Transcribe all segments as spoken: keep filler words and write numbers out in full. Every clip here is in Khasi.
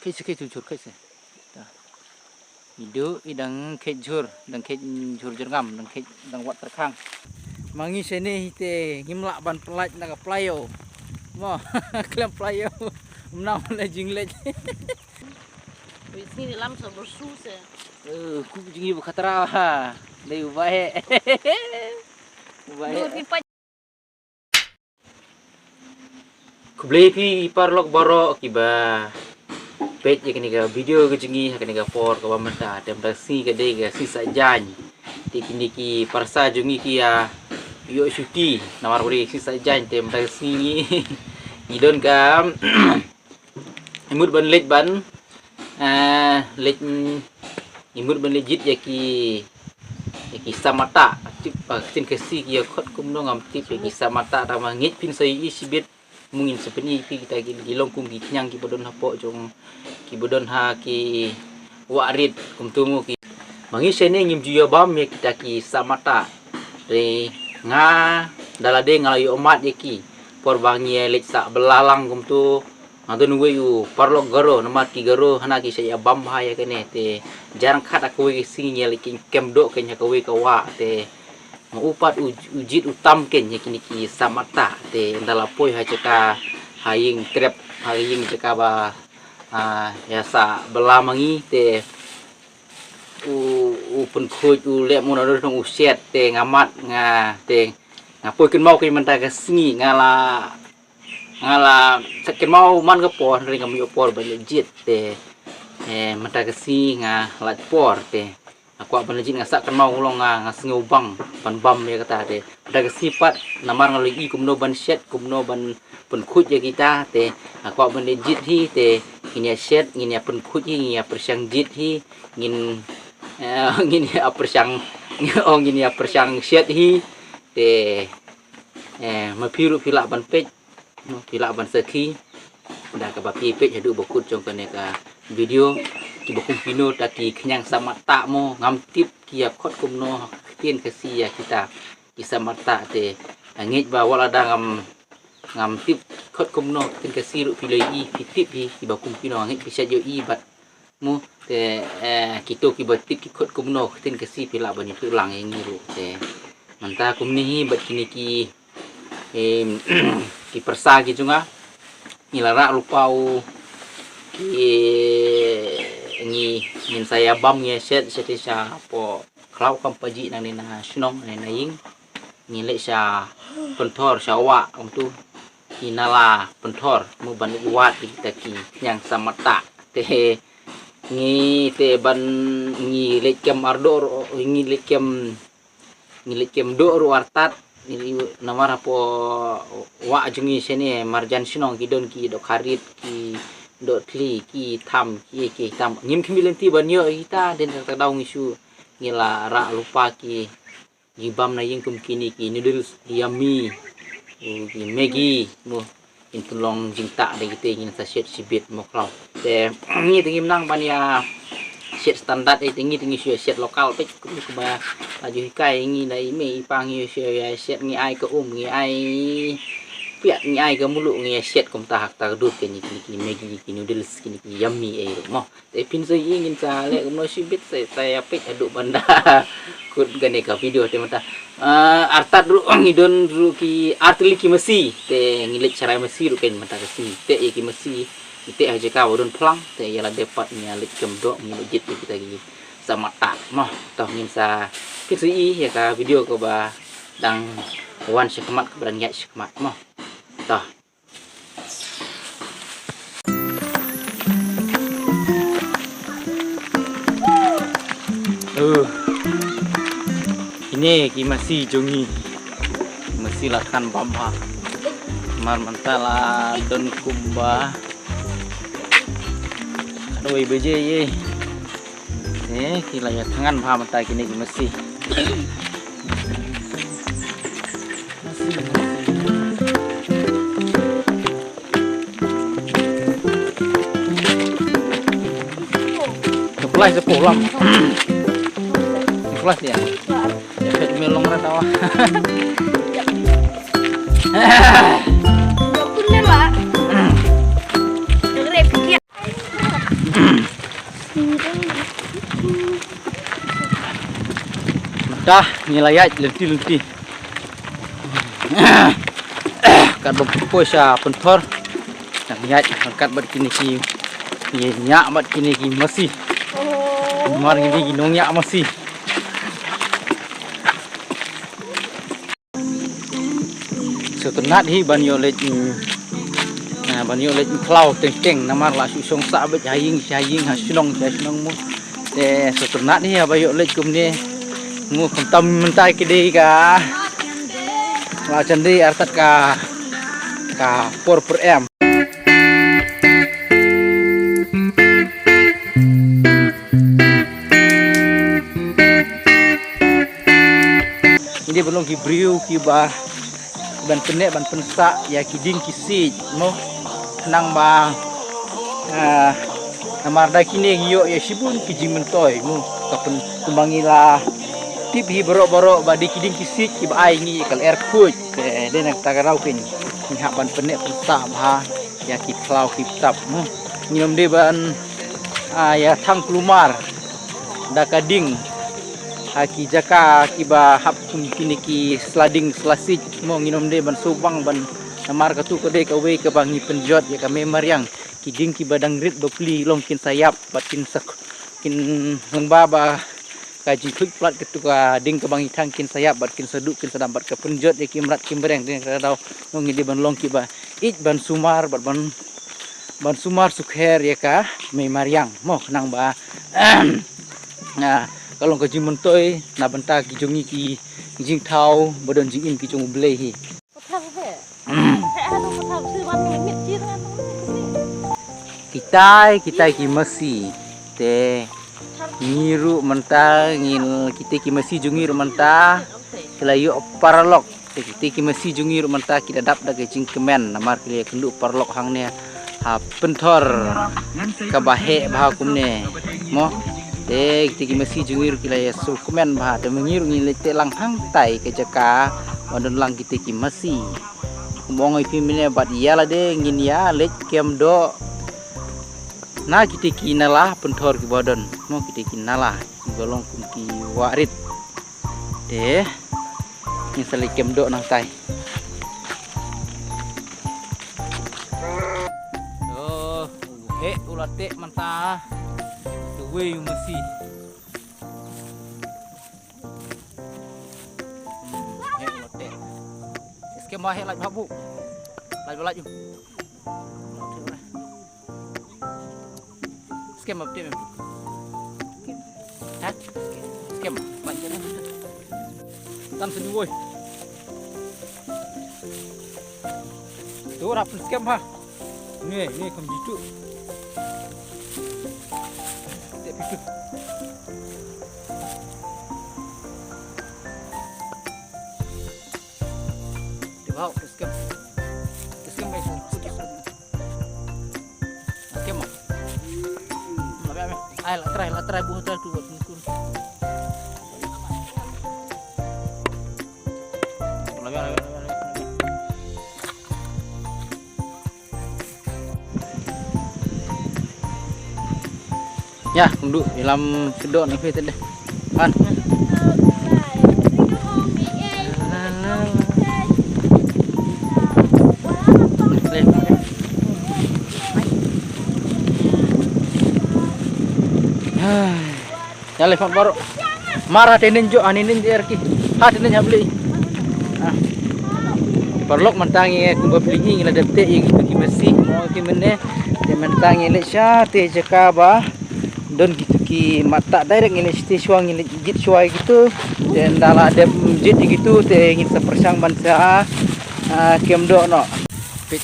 Kheit se, kheit jhur, kheit se. Ta. I dang kheit jhur, dang kheit jhur jyrngam, dang kheit, dang wad tyrkhang. Ma ngi shane hi te ngim lah ban pyllait na ka play o. Mo, khlem play o. Ym nang leh jingleh. Wei sngi ni lam sa bersu se. Eh, ku jingim ba khatra ha. Dei u ba heh. U ba heh. Khublei phi i paralok baroh kiba peit ïa kane ka video ka jong ngi ha kane ka por kaba mynta, te mynta ka sngi ka dei ka sngi Saitjaiñ. Te kine ki parsa jong ngi ki ïa ïoh shuti namar ba dei ka sngi Saitjaiñ, te mynta ka sngi ngi ngi don ka i mut ban leit ban, ah, leit, mm, i mut ban leit jied ïa ki, ïa ki samata. Tip ba ktien Khasi ki ïa khot kumno ngam tip, ïa ki samata, tangba ngeit phin sa ïohi shibit. Mo ngin sa pyni ïa phi kita ki, ki long kum ki khñiang kiba don hapoh jong, kiba don ha ki wah rit kumtu mo ki. Ma ngi shane ngim ju ïa bam ïa kita ki samata. Te nga da lade nga la ïoh mad ïa ki por ba ngi ïa leit sah bylla lang kumtu. Nga don uwei u paralok Garo, namar ki Garo hana ki shah ïa bam bha ïa kane, te jar khat ha kawei ka sngi ngi ïa leit kem doh kein ha kawei ka wah, te ma u pat u, u jied u tam kein ïa kine ki samata, te ynda la poi ha jaka, ha ïing trep, ha ïing jaka ba, ah, ïa sah bylla ma ngi, te u, u pynkhuid u leh mo na dor u shet, te nga mad nga, te nga poi kynmaw kein mynta ka sngi nga la Nga la sah kynmaw man ka por, hynrei ngam ïoh por ban leit jied te, eh, mynta ka sngi nga lait por te. Nga kwah ban leit jied, nga sah kynmaw, long nga, nga sngew bang ban bam ïa kata te. Mynta ka sngi pat namar nga la ïohi kumno ban shet, kumno ban pynkhuid ïa kita te. Nga kwah ban leit jied hi te, ngin ïa shet, ngin ïa pynkhuid hi, ngin ïa pyrshang jied hi, ngin, eh, ngin ïa pyrshang, oh, ngin ïa pyrshang shet hi te. Eh, ma phi ruh phi lah ban peit, no, phi lah ban sakhi da kaba phi peit haduh ba kut jong kane ka video. Kiba kum kino ta ki khñiang samata mo, ngam tip ki ïa khot kumno ha ktien Khasi ïa kita ki samata te. Ngeit ba wat lada ngam, ngam tip khot kumno ha ktien Khasi ruh phi la ïohi, phi tip hi kiba kum kino, ngeit phi shait ïohi bad mo te, eh, kito kiba tip ki khot kumno ha ktien Khasi phi lah ban ïathuh lang ïa ngi ruh te. Mynta kumne hi bad kine ki, em, ki pyrsa ki jong nga. Ngi la rah lypa u ki, ngi, ngin sa ïa bam, ngi ïa shet, shet shapoh khlaw kam pajih nangne na shnong, nangne na ïing. Ngi leit sha Pynthor, sha wah kumtu. Ki nala Pynthor mo ban leit wad ïa kita ki khñiang samata. Te ngi te ban ngi leit kem ardoh ruh, ngi leit kem, ngi leit kem doh ruh artat. Ngi namar hapoh wah jong ngi shane marjan shnong ki don ki dohkharit, ki dohthli, ki tham, ki, ki tham. Ngim khmih lynti ban ïoh ïa kita, dei na kata ka daw ngi shu, ngi la rah lypa ki jingbam na ïing kum kine ki noodles, yummy, ki Maggi mo. Kin pynlong jingtah da kite, ngin sa shet shibit mo khlaw. Te ngi te ngim nang ban ïa shet standard, eh, te ngi te ngi shu ïa shet local peit kum kumba la ju hikai ngi na i mei i pa, ngi shu ïa shet, ngi ai ka um, ngi ai piat, ngi ai ka mluh, ngi ïa shet kumta ha kata ka dur, kine ki, ki Maggi, ki noodles, kine ki yummy, eh, mo. Te phin sa ïohi, ngin sa leh kumno shibit, sa, sa ïa peit haduh ban da kut kane ka video te mynta. Ah, artat ruh ngi don ruh ki artylli ki masi, te ngi leit sharai masi ruh kein mynta ka sngi. Te ïa ki masi ngi teh ha jaka ba don phlang, te ïa lade pat ngi ïa leit kem doh, ngi leit jied ïa kita ki samata mo. To ngin sa, phin sa ïohi ïa ka video kaba dang wan shakhmat, kaba dang ïaid shakhmat mo. To. Uh. Kine ki masi jong ngi. Masi la thngan bam ha. Mar mynta la don kumba khatwei baje ïa. Eh, ki la ïa thngan bha mynta kine ki masi. Masi, masi. Ka flash da pulang. Ka flash ïa. Ïa phet melong ra tawa. Dokun ne, Pak? Dengerin, pikir. Ta ngi la ïaid lynti lynti. Katba poi sha pynthor. Nang ïaid kat bad kine ki, ngi ñiah bad kine ki masi. Mar ngi ki nongñiah masi. Sngewtynnat hi ban ïoh leit, mm, ah, ban ïoh leit khlaw teng teng namar la shu shong sah beit ha ïing sha ïing, ha shnong sha shnong mo. Te sngewtynnat hi haba ïoh leit kumne mo, khamtam mynta ki dei ka la jan dei artat ka, ka por por em. Ngi dei ban long ki briew kiba ban pynneh ban pynsah ïa ki dieng ki siej mo, khnang ba, ah, namar da kine ngi ïoh ïa shibun ki jingmyntoi mo. Ka pyn, kumba ngi la tip hi baroh baroh ba dei ki dieng ki siej kiba ai ngi ïa ka lyer khuid. Te dei na kata ka daw kein ngi hap ban pynneh pynsah bha ïa ki khlaw ki btap mo. Ngim dei ban, ah, ïa thang kulmar da ka dieng ha ki jaka kiba hap kum kine ki sla dieng sla siej mo. Ngim dei ban sngewbang ban, namar katu ka dei kawei kaba ngi pynjot ïa ka mei mariang. Ki dieng kiba dang rit bapli long kin sa ïap bad kin sa, kin lyngba ba ka jingkhuid palat katu ka dieng kaba ngi thang kin sa ïap bad kin sa duh kin sa dam bad ka pynjot ïa ki mrad ki mreng. Dei na kata ka daw ngi dei ban long kiba ïeit ban sumar bad ban, ban sumar sukher ïa ka mei mariang mo, khnang ba, ah, ka long ka jingmyntoi na bynta ki jong ngi ki jingthaw ba don jingim ki jong U Blei hi. Kitai, kitai ki masi. Te ngi ruh mynta ngi, kitai ki masi jong ngi ruh mynta ki la ïoh paralok. Te kitai ki masi jong ngi ruh mynta ki da dap da ka jingkmen namar ki la ïakynduh paralok hangne ha pynthor kaba heh bha kumne mo. Te kitai ki masi jong ngi ruh ki la ïasngewkmen bha. Te ma ngi ruh ngin leit teh lang hangtai ka jaka ba don lang kitai ki masi. Kum ong ïa phi mynne bad ïa lade ngin ïa leit kem doh na kitai ki nala pynthor kiba don mo, kitai ki nala kiba long kum ki wah rit. Te ngin sa leit kem doh nangtai. Oh, u heh u la teh mynta. Kawei u masi. Hmm, heh u la teh. Skhem ba heh lait bha bu. Lait ba lait u. Skhem ba teh mem. Ha? Skhem. Lait ba lait. Tan sini woi. Tu rap skhem ha. Ni, ni kam jitu. Teh pitu. Teh bau, teh skhem. Teh skhem, guys. Skhem, ah. Ai, la try, la try, buh try tu buat sungkur. Ya, kumdu ilam kedok ni kita deh. Kan? Hai. Ïa leh phone baroh. Mar ha tenen jok, ha tenen jok arki. Ha tenen jok beli. Ah. Paralok mynta ngi kumba beli ngi la dep te ïa ki masi mo ki mynne. Te mynta ngi leit sha te jaka ba don kitu ki mata direct ngi leit sha te shuwa ngi leit jied shuwa kitu. Te ynda la dep jied kitu te ngin sa pyrshang ban sa, ah, kem doh noh. Pit.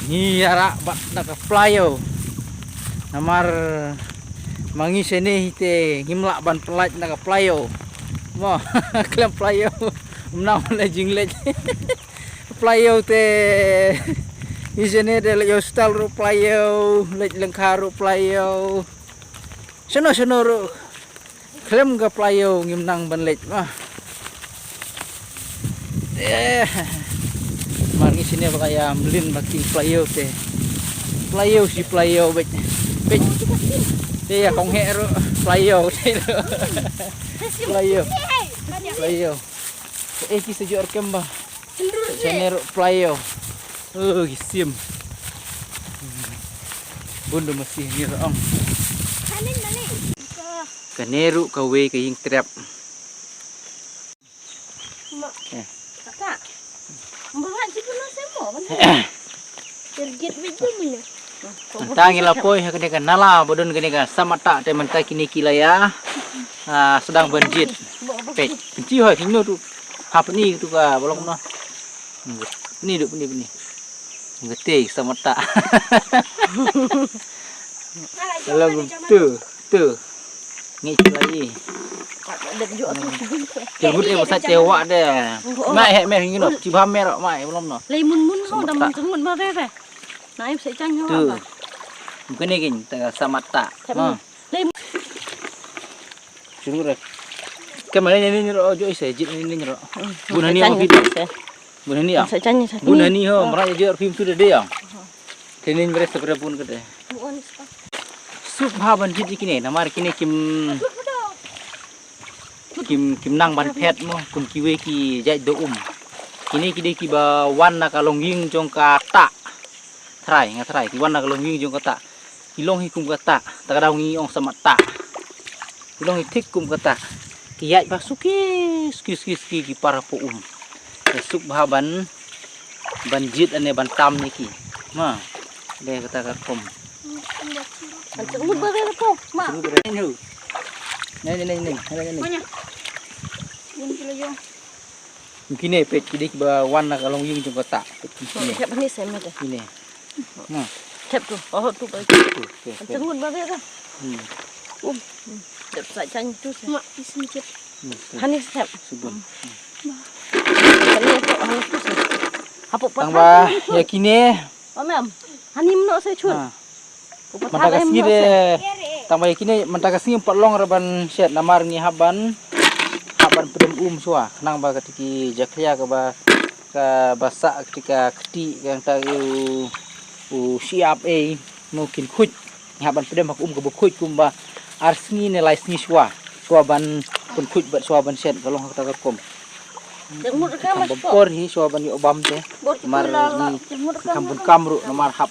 Ngi ïarap bad na ka plyo. Namar ma ngi shane hi te ngim lah ban pynlait na ka plyo. Mo, khlem plyo. Ym nang leh jingleh. Plyo te ngi shane te leh hospital ruh plyo, leh lyngkha ruh plyo. Shano shano ruh. Khlem ka plyo ngim nang ban leit ma. Eh. Mar ngi shane ba ka ïa mlien ba ki plyo te. Plyo shi plyo beit. Beit. Te ïa kong heh ruh, playo, te ruh. Playo. Playo. Eh, ki sa jor kem ba. Sa ne ruh playo. Oh, ki sim. Bun du masi ni ruh ong. Kane ruh kawei ka ïing trep. Ma. Eh. Kaka. Mbra ji pun na semo, benda. Tergit bit pun ni. Tang ila poi ha kane ka nala, bodon kane ka samata, te mynta kine ki la ïa. Ah, sedang ban jied. Peit, pynci hoi, sino tu. Ha pynni tu ka, balok no. Pynni du, pynni, pynni. Ngerti, samata. Dalam tu, tu. Ngi cuba i. Jenggut eh, pasal cewek deh. Mai, heh, meh, ngino. Ciba mer, mai, belum no. Lei mun mun ho, dam jenggut ma re re. Nai pasal cang ho. Tu. Mungkin ni kin, tengah samata. Ha. Lei. Jenggut eh. Kemana ni, ni, ni, oh, jo, ise, jit ni, ni, ni. Bunani apa gitu? Bunani ah. Bunani ho, mara jo, film tu deh, deh, ah. Kini mere sepre bun kete. Suk bha ban jit kine, namar kine kim, kim, kim nang ban phet mo, kum kiwei ki jait do um. Kine ki dei kiba wan na ka longïing jong kata. Trai, nga trai, ki wan na ka longïing jong kata. Ki long hi kum kata, ta ka daw ngi ong samata. Ki long hi thik kum kata. Ki ïaid ba suki, suki, suki, suki, ki para po um. Te suk bha ban, ban jit ane ban tam ni ki. Ma, de kata ka kom. Kan cakmut ba re ko, ma. Cakmut ba re. Nai, nai, nai, nai, nai, nai. Mana? Yang kilo yo. Kine peit ki dei kiba wan na ka longïing jong kata. Peit kine. Siap ni saya mata. Kine. Nah. Siap tu. Oh tu ba. Tu, tu, tu. Kan cakmut ba re ka. Hmm. Um. Siap sa cang tu sa. Ma, isin siap. Hmm, tu. Hani siap. Subun. Hani tu, hani tu sa. Hapo. Tang ba ïa kine. Oh, mem. Hani mno sa chut. Ha. Mynta ka sngi de, tang ba ïa kine, mynta ka sngi pat long re ban shet, namar ngi hap ban, hap ban pdem um shuwa, khnang ba kata ki jakhlia kaba, kaba sah kata ka kti, kata u, u siap ei, mo kin khuid, ngi hap ban pdem ha ka um kaba khuid kumba ar sngi ne lai sngi shuwa, shuwa ban pynkhuid bad shuwa ban shet, ka long ha kata ka rukom. Kham bam por hi shuwa ban ïoh bam te. Mar ngi kham bun kam ruh namar hap.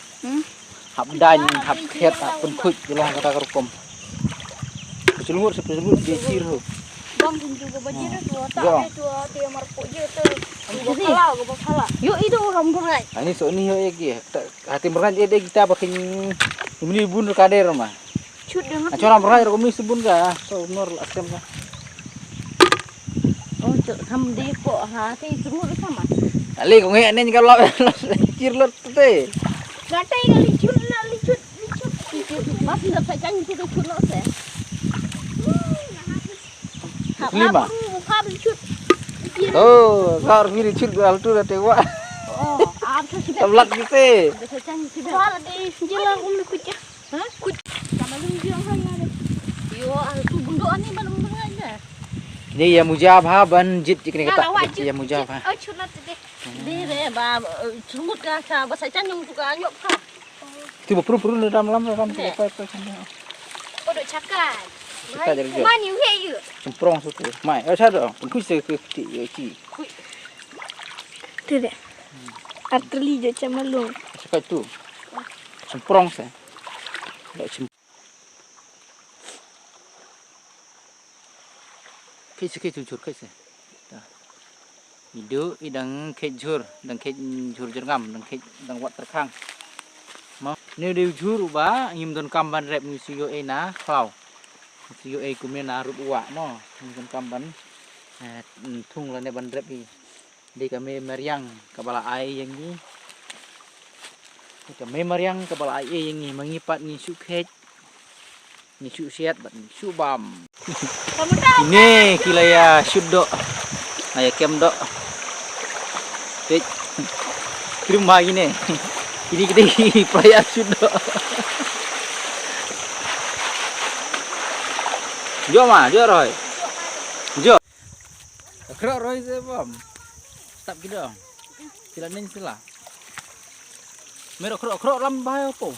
Hap daiñ, hap khet, hap pynkhuid, ka long kata ka rukom. Pynchulngut, sa pynchulngut, dei chir ho. Bang pynchulngut ba jir tu, ta tu, te mar ko jir tu. Ba phala, ba phala. Yo, i do ham burai. Ani so ni ho ek ye. Hati burai e de kita ba kin imni bun ka der ma. Chut de. Achora burai ko mi subun ka. So nor la sem ka. Oh, tu ham de ko ha, te tu ngut sama. Ali ko nge nen ka lo. Chir lo te. Gatai ka lichut na lichut lichut. Mas na sa chang tu tu chut lo se. Lima. Hap lichut. Oh, kar biri chut gal tu na te wa. Oh, ap sa sida. Tablat kite. Sa chang sida. Wal di jila kum kucha. Ha? Kucha. Sama lu jila ha ya. Yo, ah tu bundo ani ban bundo aja. Ni ya mujab ha ban jit jik ni kata. Ya mujab ha. Oh, chut lo te. Dei re ba, eh, chungut ka sa ba sa chan nyung tu ka nyop ka. Tu ba pru pru na ram lam ram tu pa pa kan. Ko do chaka. Chaka jadi. Mani u he yu. Chemprong su tu. Mai, eh, sa do. Pun kuis ke ke ti ye ki. Tu de. Arteli je chamalung. Chaka tu. Chemprong sa. Ya chem. Kheit se, kheit jhur, kheit se. Ta. Idu, i dang kheit jhur, dang kheit jhur jyrngam, dang kheit dang wat tyrkhang. Mo, ne dei jhur uba ngim don kam ban rep ngi shu ïoh ei na khlaw. Ngi shu ïoh ei kumne na rud uwa mo. Ngim don kam ban, eh, thung lane ban rep i. Dei ka mei mariang kaba la ai ïa ngi. Dei ka mei mariang kaba la ai ïa ngi, ma ngi pat ngi shu kheit. Ngi shu siat bad ngi shu bam. Ine ki la ïa shut doh. La ïa kem doh. Peit. Krim ba ine. Kine ki dei ki pra ïa shut doh. Jo ma, jo roi. Jo. Khroh roi se bam. Stap ki dong. Sila ning sila. Mero khroh khroh lam bahai opo.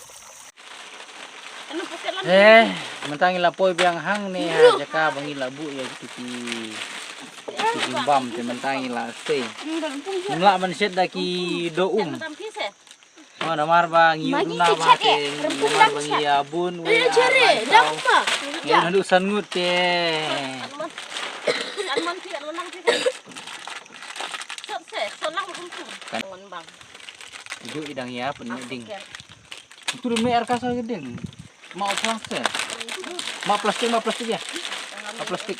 He, mynta ngi la poi biang hangne ha jaka ba ngi la buh ïa kitu ki, kitu ki bam te mynta ngi la sei. Ngim lah ban shet da ki doh um. Oh, namar ba ngi ïoh duna ba te, namar ba ngi ïa bun wei. Ngi ïoh naduh san ngut te. Kan. Iduh i dang ïa pynmih ding. Itu dah meh ar ka sa ding. Ma plastik. Ma plastik, ma plastik ïa. Ma plastik.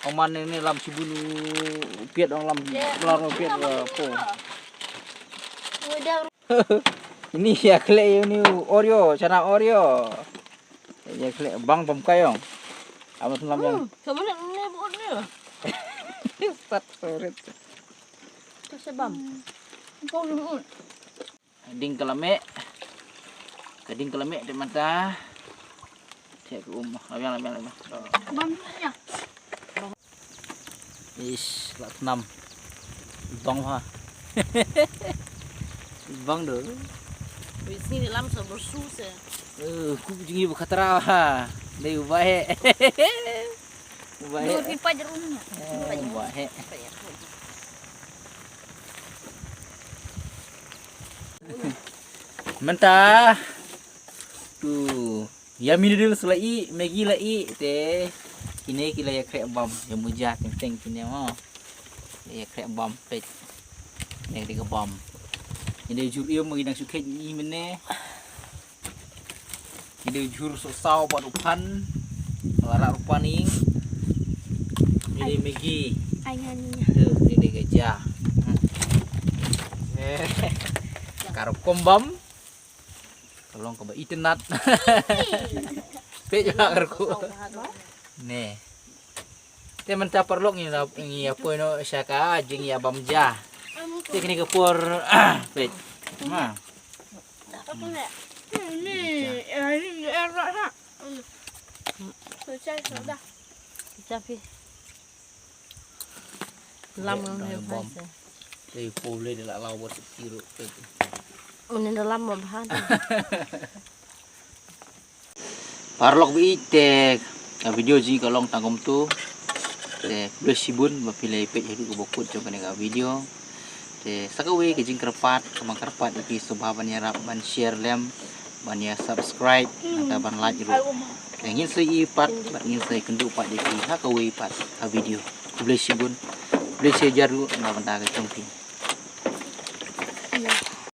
Oman ini lam sibun piat dong lam lar piat po. Ini ïa khleh ini Oreo, chana Oreo. Ïa khleh bang bam kayong. Amat lam yang. Sama nak ni buat ni. Sat sorit. Kasi bam. Kau ni buat. Ding ka la meh. Ka ding ka la meh te mynta. Te ka um. Labiang, labiang, labiang. Bam ni ya. Ish, la tnam. Bang ha. Bang do. Wei sini lam sa bersu se. Eh, ku jing ibu khatra ha. Dei u bahe. U bahe. Dua pipa jerumnya. Eh, u bahe. Mynta. Tu. Yummy noodles la i, Maggi la i, te kine ki la ïa khreh bam, ïa muja teng teng kine mo. Ïa khreh bam peit. Neng dei ka bam. Ïa dei jhur ïa mo ngi dang shu khet i mene. Ïa dei jhur sohsaw bad u phan. La rak rupa ni. Ïa dei Maggi. Ai nga ni. Tu, ïa dei ka ja. Hmm. Ka rukom bam. Ka long kaba itynnad. Peit ha ka rku. Ne. Te mynta paralok ngi la, ngi ïa poi noh sha ka jingïabam ja. Te kane ka por peit. Ma. Ni, ni, ni, ni, ni. Pecah, pecah. Lam ngam heu bam. Te po le de la lau bot ti ru. Une da lam ma bha. Paralok ba ïeit te ka video jong ngi ka long tang kumtu. Te khublei shibun ba phi la peit haduh kaba kut jong kane ka video. Te sa kawei ka jingkyrpad, ka ban kyrpad ïa phi sngewbha ban ïarap ban share lem, ban ïa subscribe, nangta ban like ruh. Te ngin sa ïohi pat bad ngin sa ïakynduh pat ïa phi ha kawei pat ka video. Khublei shibun. Khublei shihajar ruh na ka bynta ka jong phi.